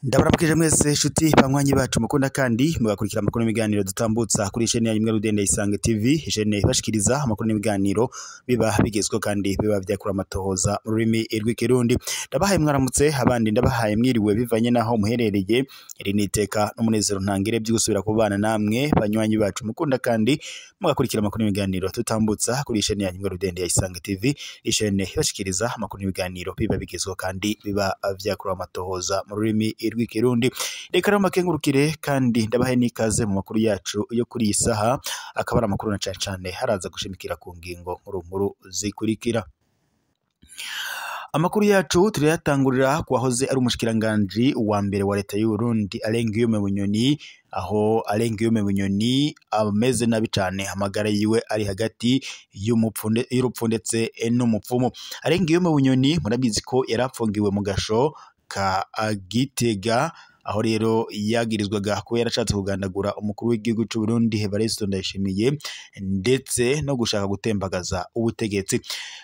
Ndabaramukije mwese nshuti banywanyi bacu mukunda kandi mugakurikira amakuru n'ibiganiro dutambutsa kuri chaîne yanyu Rudende Isange TV, chaîne ibashikiriza amakuru n'ibiganiro biba bigezweho kandi biba vyakura amatohoza mu rurimi rw'ikirundi. Ndabahaye mwaramutse, abandi ndabahaye mwiriwe bivanye naho muherereye. Iri ni iteka n'umunezero ntangere byo gusubira kubana namwe banywanyi bacu mukunda kandi mugakurikira amakuru n'ibiganiro dutambutsa kuri chaîne yanyu Rudende Isange TV, chaîne ibashikiriza amakuru n'ibiganiro biba bigezweho kandi biba vyakura amatohoza mu rurimi rw'ikirundi. Reka rero makengurukire kandi ndabahe n'ikaze mu makuru yacu yo kuri iyi saha, akaba ari amakuru na cane cane haraza gushimikira ku ngingo nkuru nkuru zikurikira. Amakuru yacu turayatangurira ku wahoze ari umushikiranganji wa mbere wa leta y'u Burundi Alain Guillaume Bunyoni, aho Alain Guillaume Bunyoni ameze nabi cane, amagara yiwe ari hagati y'urupfu ndetse n'umupfumu. Alain Guillaume Bunyoni murabizi ko yarapfungiwe mu gasho ka Gitega, aho rero yagirizwaga kuba yarashatse kugandagura umukuru w'igihugu c'u Burundi Evariste Ndayishimiye ndetse no gushaka gutembagaza ubutegetsi.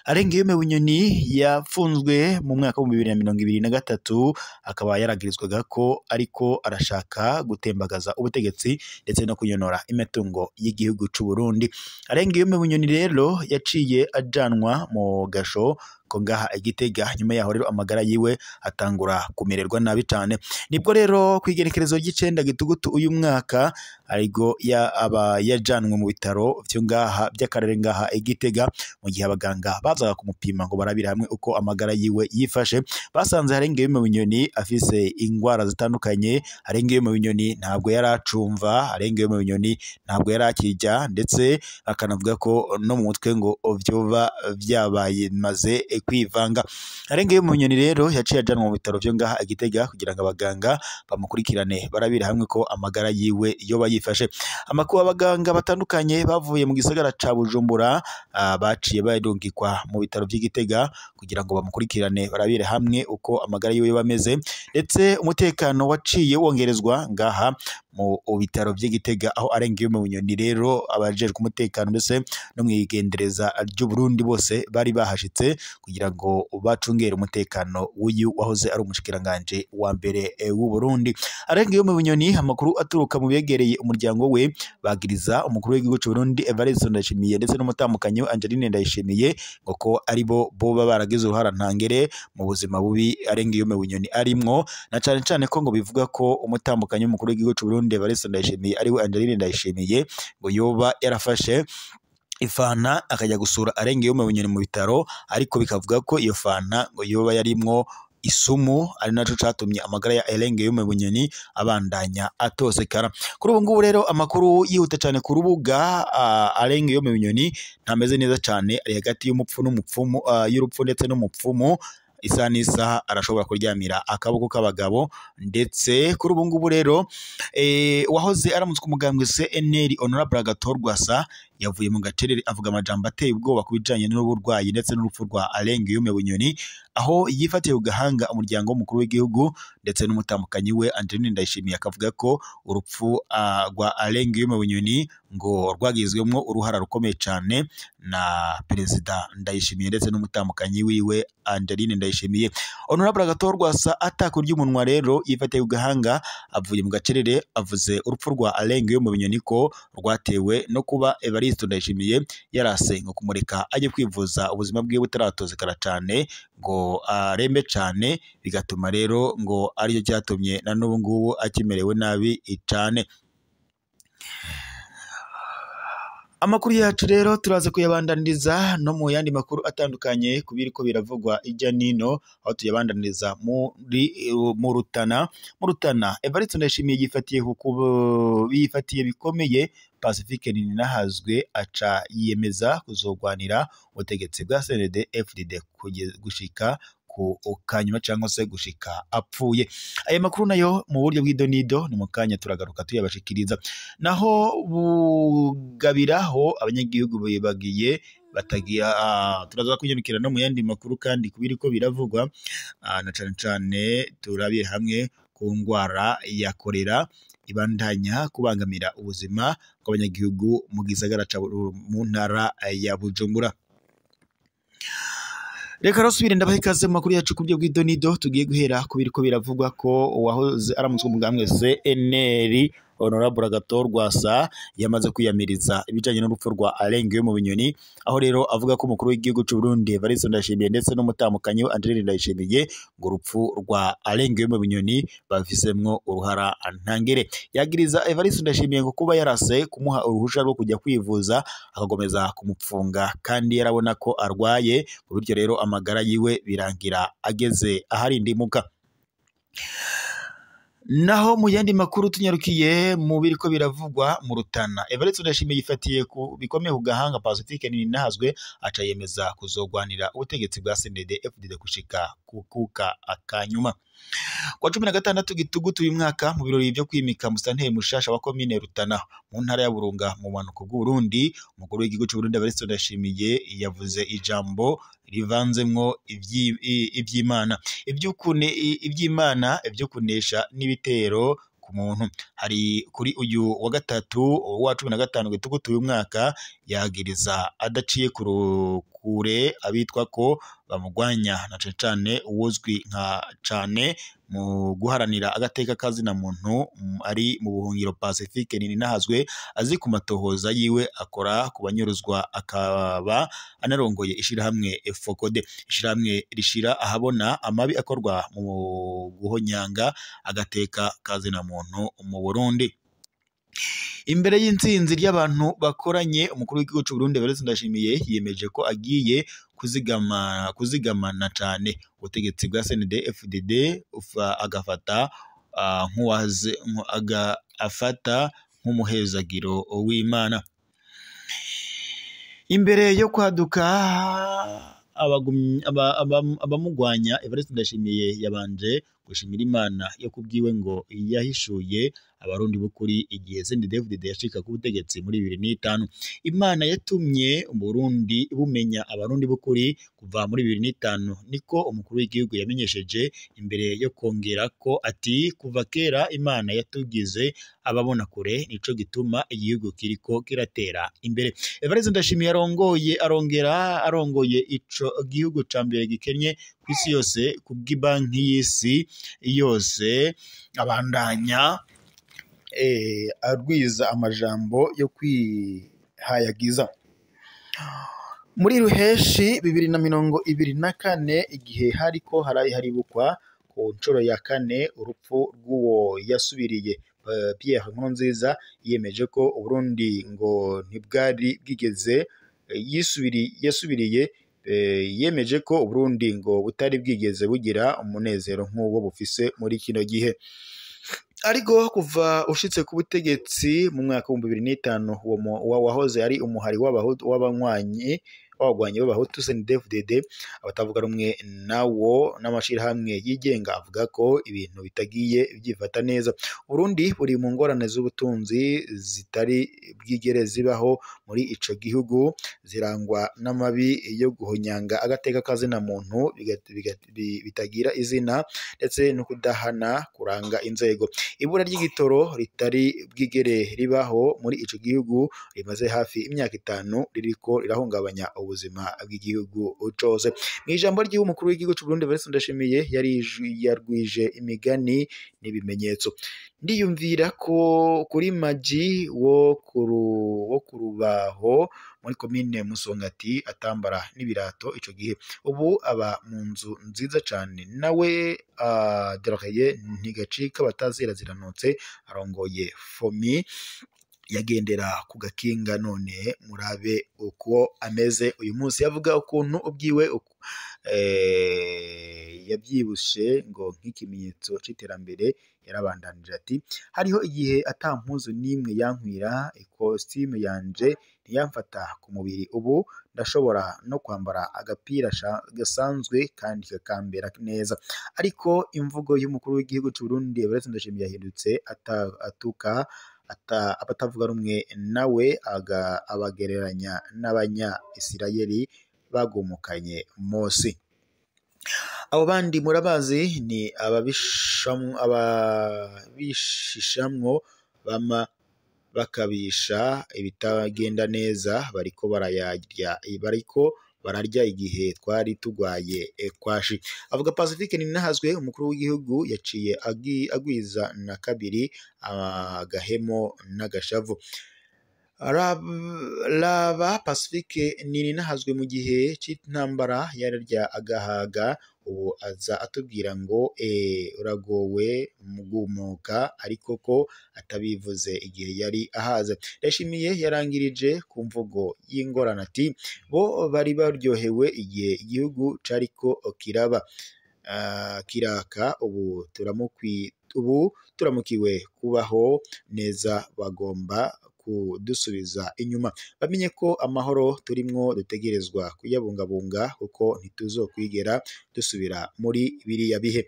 Alain Guillaume Bunyoni yafunzwe mu mwaka wa 2023, akaba yaragirizwaga ko ariko arashaka gutembagaza ubutegetsi ndetse no kunyonora imitungo y'igihugu c'u Burundi. Alain Guillaume Bunyoni rero yaciye ajanwa mu gasho ko ngaha Igitega, nyuma yaho rero amagara yiwe atangura kumererwa nabi cane. Nibwo rero kwigerekerezo ry'icenda gitugutu uyu mwaka ariko aba yajanwe mu bitaro vyo ngaha by'akarere ngaha Igitega, mu gihe abaganga bazaga kumupima ngo barabire hamwe uko amagara yiwe yifashe, basanze Alain Guillaume Bunyoni afise ingwara zitandukanye. Alain Guillaume Bunyoni ntabwo yaracumva, Alain Guillaume Bunyoni ntabwo yarakijya, ndetse akanavuga ko no mu mutwe ngo vyoba vyabaye maze kwivanga. Alain Guillaume Bunyoni rero yaciye ajanwa mu bitaro vyo ngaha Igitega kugira ngo abaganga bamukurikirane barabira hamwe ko amagara yiwe yoba yifashe. Amakuru abaganga batandukanye bavuye mu gisagara ca Bujumbura baciye barungikwa mu bitaro vy'Igitega kugira ngo bamukurikirane barabire hamwe uko amagara yiwe yoba ameze, ndetse umutekano waciye wongerezwa ngaha mu bitaro vy'Igitega, aho Alain Guillaume Bunyoni rero abajejwe umutekano ndetse no mwigendereza ry'u Burundi bose bari bahashitse kugira ngo bacungere umutekano w'uyu wahoze ari umushikiranganje wa mbere w'u Burundi. Alain Guillaume Bunyoni, amakuru aturuka mu begereye umuryango we bagiriza umukuru w'igihugu c'u Burundi Evariste Ndayishimiye ndetse n'umutamukanyi we Angeline Ndayishimiye ngo ko aribo boba baragize uruhara ntangere mu buzima bubi Alain Guillaume Bunyoni arimwo, na cane cane ko ngo bivuga ko umutamukanyi w'umukuru w'igihugu c'u Burundi Evariste Ndayishimiye ariwe Angeline Ndayishimiye ngo yoba yarafashe ifana akajya gusura Alain Guillaume Bunyoni mu bitaro, ariko bikavuga ko iyo fana ngo yoba yarimwo isumu, ari naco catumye amagara ya Alain Guillaume Bunyoni abandanya atosekara. Kuri ubu ngubu rero amakuru yihuta cane ku rubuga, Alain Guillaume Bunyoni ntameze neza cane, ari hagati y'umupfu n'umupfumu, y'urupfu ndetse n'umupfumu. Isaha n'isaha arashobora kuryamira akaboko k'abagabo. Ndetse kuri ubu ngubu rero wahoze aramutswe umugambwe CNL Honorable Agathon Rwasa yavuye mu gacerere avuga amajambo ateye ubwoba ku bijanye n'uburwayi ndetse n'urupfu rwa Alain Guillaume Bunyoni, aho yifatiye ku gahanga umuryango w'umukuru w'igihugu ndetse n'umutamukanyi we Angeline Ndayishimiye, akavuga ko urupfu rwa Alain Guillaume Bunyoni ngo rwagizwemwo uruhara rukomeye cane na Perezida Ndayishimiye ndetse n'umutamukanyi wiwe Angeline Ndayishimiye. Honorable Agathon Rwasa atakurya umunwa rero yifatiye ku gahanga avuye mu gacerere avuze urupfu rwa Alain Guillaume Bunyoni ko rwatewe no kuba Evariste Ndayishimiye yarase ngo kumureka ajye kwivuza ubuzima bwiwe butaratozekara cane ngo arembe cane, bigatuma rero ngo ariyo cyatumye na n'ubu ngubu akimerewe nabi cane. Amakuru yacu rero turaza kuyabandaniriza no mu yandi makuru atandukanye kubiriko biravugwa ijya nino, aho tuyabandaniriza mu Rutana. Mu Rutana Evariste Ndayishimiye yifatiye bikomeye Pacifique Nininahazwe, aca yiyemeza kuzogwanira ubutegetsi bwa CNDD FDD gushika ku kanyuma cyangwa se gushika apfuye. Aya makuru nayo mu buryo bw'idonido ni mu kanya turagaruka tuyabashikiriza. Naho bugabiraho abanyagihugu bibagiye batagira, turaza kunyarukira no mu yandi makuru kandi kubiriko biravugwa, na cane cane turabiye hamwe ku ngwara ya kolera ibandanya kubangamira ubuzima bw'abanyagihugu mu gisagara ca mu ntara ya Bujumbura. Reka rosubire ndabaha ikaze mu makuru yacu kubyo bw'idonido. Tugiye guhera ku biriko biravugwa ko uwahoze aramutswe umugambwe CNL Honorable Agathon Rwasa yamaze kwiyamiriza ibijanye n'urupfu rwa Alain Guillaume Bunyoni, aho rero avuga ko umukuru w'igihugu c'u Burundi Evariste Ndayishimiye ndetse n'umutamukanyi we André Ndayishimiye ngo urupfu rwa Alain Guillaume Bunyoni bafisemwo uruhara ntangere. Yagiriza Evariste Ndayishimiye ngo kuba yarase kumuha uruhusha rwo kujya kwivuza akagomeza kumupfunga kandi yarabona ko arwaye, bityo rero amagara yiwe birangira ageze ahari indimuka. Naho mu yandi makuru tunyarukiye mu biriko biravugwa mu Rutana, Evariste Ndayishimiye yifatiye ku bikomeye ku gahanga Pacifique Nininahazwe, aca yemeza kuzogwanira ubutegetsi bwa CNDD-FDD gushika kukuka akanyuma. Kwa 16 Gitugutu uyu mwaka, mu birori byo kwimika musanteri mushasha wa komine Rutana mu ntara ya Burunga mu bumanuko bw'Uburundi, umukuru w'igihugu c'u Burundi Evariste Ndayishimiye yavuze ijambo rivanzemwo ivy'Imana, ivy'Imana, ivyo kunesha n'ibitero ku muntu. Hari kuri uyu wa gatatu wa 15 Gitugutu uyu mwaka, yagiriza adaciye kure abitwa ko bamugwanya na cane cane uwuzwi nka cane mu guharanira agateka kazina muntu ari mu buhungiro Pacifique Nininahazwe, azi ku matohoza yiwe akora ku banyuruzwa, akaba anarongoye ishirahamwe Fokode, ishirahamwe rishira ahabona amabi akorwa mu guhonyanga agateka kazina muntu mu Burundi. Imbere y'intsinzi ry'abantu bakoranye, umukuru w'igihugu c'u Burundi Evariste Ndayishimiye yiyemeje ko agiye kuzigamana cane ubutegetsi bwa CNDD-FDD, agafata afata nk'umuhezagiro w'Imana. Imbere yo kwaduka abamugwanya, Evariste Ndayishimiye yabanje gushimira Imana yo kubwiwe ngo yahishuye abarundi b'ukuri igihe CNDD-FDD yashika ku butegetsi muri 2005. Imana yatumye Burundi bumenya abarundi b'ukuri kuva muri 2005, niko umukuru w'igihugu yamenyesheje imbere yo kongera ko ati kuva kera Imana yatugize ababona kure, nico gituma igihugu kiriko kiratera imbere. Evariste Ndayishimiye arongera arongoye ico gihugu ca mbere gikenye kw'isi yose kubw'ibanki y'isi yose, abandanya arwiza amajambo yo kwihayagiza. Muri Ruheshi 2024, igihe hariko haribukwa ku nshuro ya kane urupfu rw'uwo yasubiriye Pierre Nkurunziza, yiyemeje ko Uburundi ngo ntibwari bwigeze yasubiriye yemeje ko Uburundi ngo butari bwigeze bugira umunezero nk'uwo bufise muri kino gihe. Ariko kuva ushitse ku butegetsi mu mwaka wa 2005, uwo wahoze ari umuhari w'abanywanyi w'abagwanyi b'abahutu CNDD-FDD, abatavuga rumwe nawo n'amashirahamwe yigenga avuga ko ibintu bitagiye byifata neza. Burundi buri mu ngorane z'ubutunzi zitari bwigere zibaho muri ico gihugu, zirangwa n'amabi yo guhonyanga agateka kazina muntu bitagira izina, ndetse no kudahana kuranga inzego. Ibura ry'igitoro ritari bwigere ribaho muri ico gihugu rimaze hafi imyaka 5 ririko rirahungabanya ubuzima bw'igihugu cose. Mw'ijambo ry'umukuru w'igihugu c'u Burundi Evariste Ndayishimiye yarwije imigani n'ibimenyetso. Ndiyumvira ko kuri Maji wo kurubaho muri komine Musongati atambara n'ibirato ico gihe, ubu aba mu nzu nziza cane, nawe Adrien Ntigacika batazira ziranotse arongoye Fomi yagendera ku gakinga, none murabe uko ameze uyu munsi. Yavuga ukuntu ubwiwe yabyibushe ngo nk'ikimenyetso c'iterambere. Yarabandanije ati hariho igihe ata mpuzu n'imwe yankwira, ikositime yanje ntiyamfata ku mubiri, ubu ndashobora no kwambara agapira gasanzwe kandi kakambera neza. Ariko imvugo y'umukuru w'igihugu c'u Burundi Evariste Ndayishimiye yahindutse atuka abatavuga rumwe nawe, abagereranya n'abanya Isirayeli bagumukanye Mose. Abo bandi murabazi ni ababishishamwo bama bakabisha ibitagenda neza, bariko barayarya, bariko bararya igihe twari tugwaye kwashi. Avuga Pacifique Nininahazwe, umukuru w'igihugu yaciye agwiza na kabiri agahemo n'agashavu. Raba Pacifique Nininahazwe mu gihe c'intambara yararya agahaga, ubu aza atubwira ngo uragowe mugumuka, ariko ko atabivuze igihe yari ahaze. Ndayishimiye yarangirije ku mvugo y'ingorane ati bo bari baryohewe igihe igihugu cariko kiraba kiraka, ubu turamukiwe kubaho neza, bagomba kudusubiza inyuma. Bamenye ko amahoro turimwo dutegerezwa kuyabungabunga kuko ntituzokwigera dusubira muri biriya bihe.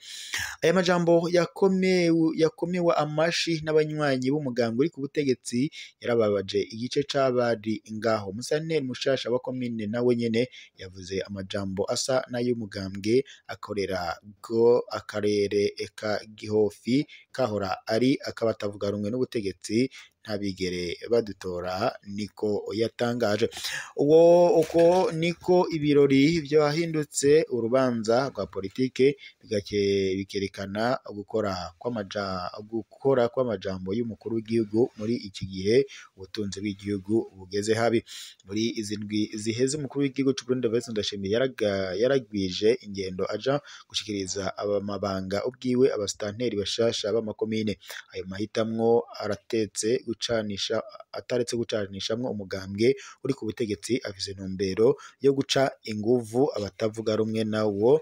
Aya majambo yakomewe amashi n'abanywanyi b'umugambwe uri ku butegetsi, yarababaje igice c'abari ngaho. Musanteri mushasha wa komine nawe nyene yavuze amajambo asa n'ay'umugambwe akorera ko akarere ka Gihofi kahora ari akabatavuga rumwe n'ubutegetsi, ntabigere badutora, niko yatangaje. Uwo uko niko ibirori byahindutse urubanza rwa politike, bikerekana gukora kw'amajambo y'umukuru w'igihugu muri iki gihe ubutunzi bw'igihugu bugeze habi. Muri izi ndwi ziheze umukuru w'igihugu c'u Burundi Evariste Ndayishimiye yaragwije ingendo aja gushikiriza abamabanga ubwiwe abasitanteri bashasha b'amakomine. Ayo mahitamwo aratetse gucanisha ataretse gucanishamwo umugambwe uri ku butegetsi, afise intumbero yo guca inguvu abatavuga rumwe nawo,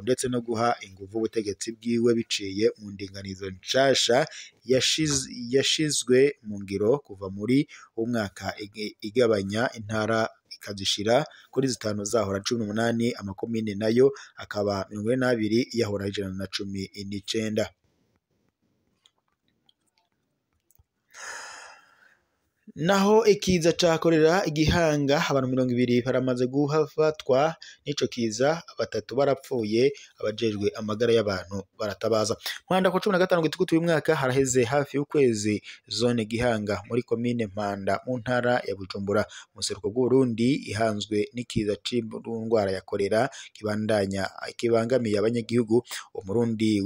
ndetse no guha inguvu ubutegetsi bwiwe biciye mu ndinganizo nshasha yashizwe mu ngiro kuva muri umwaka igabanya intara ikazishira kuri 5 zahora 18, amakomine nayo akaba 42 yahora 119. Naho ikiza ca korera igihanga, abantu 20 baramaze guhafatwa n'ico kiza, 3 barapfuye, abajejwe amagara y'abantu baratabaza. Mpanda ku 15 gitugutu uyu mwaka haraheze hafi y'ukwezi zone Gihanga muri komine Mpanda mu ntara ya Bujumbura mu buseruko bw'Uburundi ihanzwe n'ikiza c'indwara ya korera kibandanya kibangamiye abanyagihugu. Uwo murindi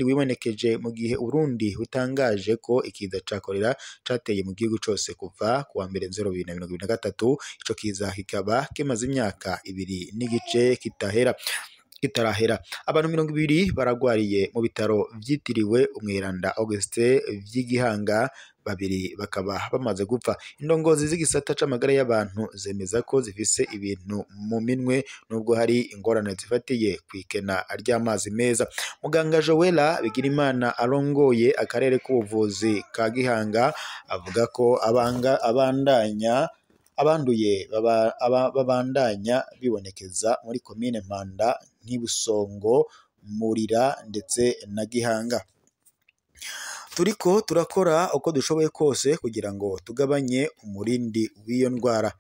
wibonekeje mu gihe Uburundi butangaje ko ikiza ca korera cateye mu gihugu cose kuva kuwa mbere 2023. Ico kiza kikaba kimaze imyaka 2 n'igice kitarahera. Abantu 20 baragwariye mu bitaro vyitiriwe Umweranda Auguste vy'Igihanga, 2 bakaba bamaze gupfa. Indongozi z'igisata c'amagara y'abantu zemeza ko zifise ibintu mu minwe nubwo hari ingorane zifatiye kwikena ry'amazi meza. Muganga Joella Bigirimana arongoye akarere k'ubuvuzi ka Gihanga avuga ko abanduye babandanya bibonekeza muri komine Mpanda nk'Ibusongo, Murira ndetse na Gihanga. Turiko turakora uko dushoboye kose kugira ngo tugabanye umurindi w'iyo ndwara.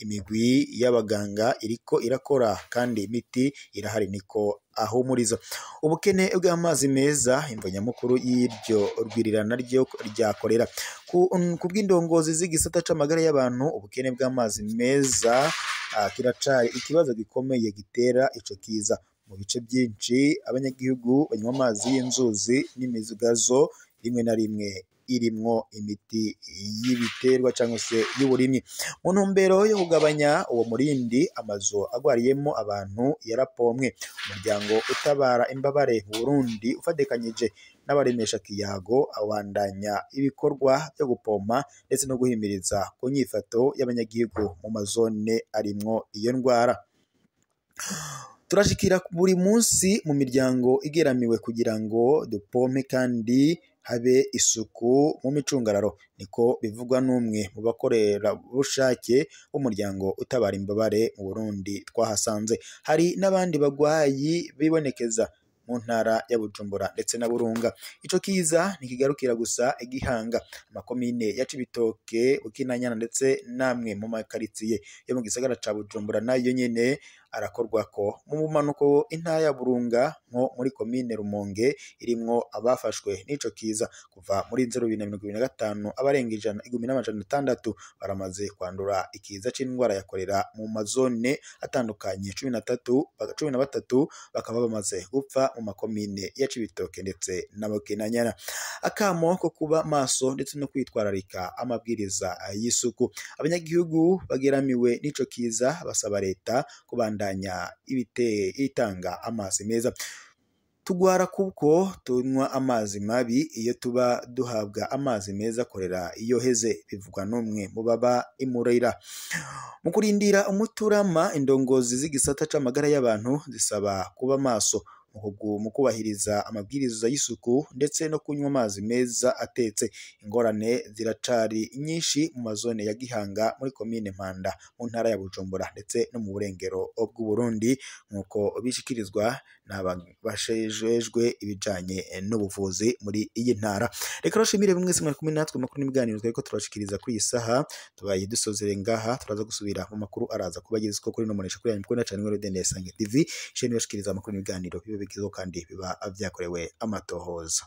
Imigwi y'abaganga iriko irakora kandi imiti irahari, niko ahumuriza. Ubukene bw'amazi meza imvo nyamukuru y'iryo rwirirana ryo rya korera. Ku bw'indongozi z'igisata c'amagara y'abantu, ubukene bw'amazi meza kiracari ikibazo gikomeye gitera ico kiza. Mu bice byinshi abanyagihugu banywa amazi y'inzuzi n'imigazo, rimwe na rimwe irimwo imiti y'ibiterwa cyangwa se y'uburimyi. Mu ntumbero yo kugabanya uwo murindi, amazu agwariyemo abantu yarapomwe. Umuryango utabara imbabare mu Burundi ufatikanyije n'abaremesha kiyago abandanya ibikorwa byo gupompa ndetse no guhimiriza ku nyifato y'abanyagihugu mu mazone arimwo iyo ndwara. Turashikira buri munsi mu miryango igeramiwe kugira ngo dupompe kandi habe isuku mu micungararo, niko bivugwa n'umwe mu bakorera bushake b'umuryango utabara imbabare mu Burundi twahasanze. Hari n'abandi bagwayi bibonekeza mu ntara ya Bujumbura ndetse na Burunga. Ico kiza ntikigarukira gusa Igihanga, amakomine ya Cibitoke, Bukinanyana ndetse namwe mu makaritsiye yo mu gisagara ca Bujumbura nayo nyene arakorwako. Mu bumanuko intara ya Burunga nko muri komine Rumonge irimwo abafashwe n'ico kiza kuva muri 2025 abarenga 1600 baramaze kwandura ikiza c'indwara ya kolera mu mazone atandukanye, 13 bakaba bamaze gupfa mu makomine ya Cibitoke ndetse na Bukinanyana. Akamo ko kuba maso ndetse no kwitwararika amabwiriza y'isuku. Abanyagihugu bageramiwe n'ico kiza basaba leta kubandanya itanga amazi meza. Tugwara kuko tunywa amazi mabi, iyo tuba duhabwa amazi meza korera iyo heze, bivugwa n'umwe mu baba imurira. Mu kurindira umuturama, indongozi z'igisata c'amagara y'abantu zisaba kuba maso mu kubahiriza amabwiriza y'isuku ndetse no kunywa amazi meza atetse. Ingorane ziracari nyinshi mu mazone ya Gihanga muri komine Mpanda mu ntara ya Bujumbura ndetse no mu burengero bw'Uburundi, nk'uko bishikirizwa n'abashejejwe ibijanye n'ubuvuzi muri iyi ntara. Reka rashimire mwese mwari kumwe natwe makuru n'ibiganiro twariko turashikiriza kuri iyi saha. Tubaye dusozere ngaha, turaza gusubira mu makuru araza kubagezako kuri no munesha kuri yanyu mukunda cane Rudende Isange TV, isheni bashikiriza amakuru n'ibiganiro biba bigezweho kandi biba vyakorewe amatohoza.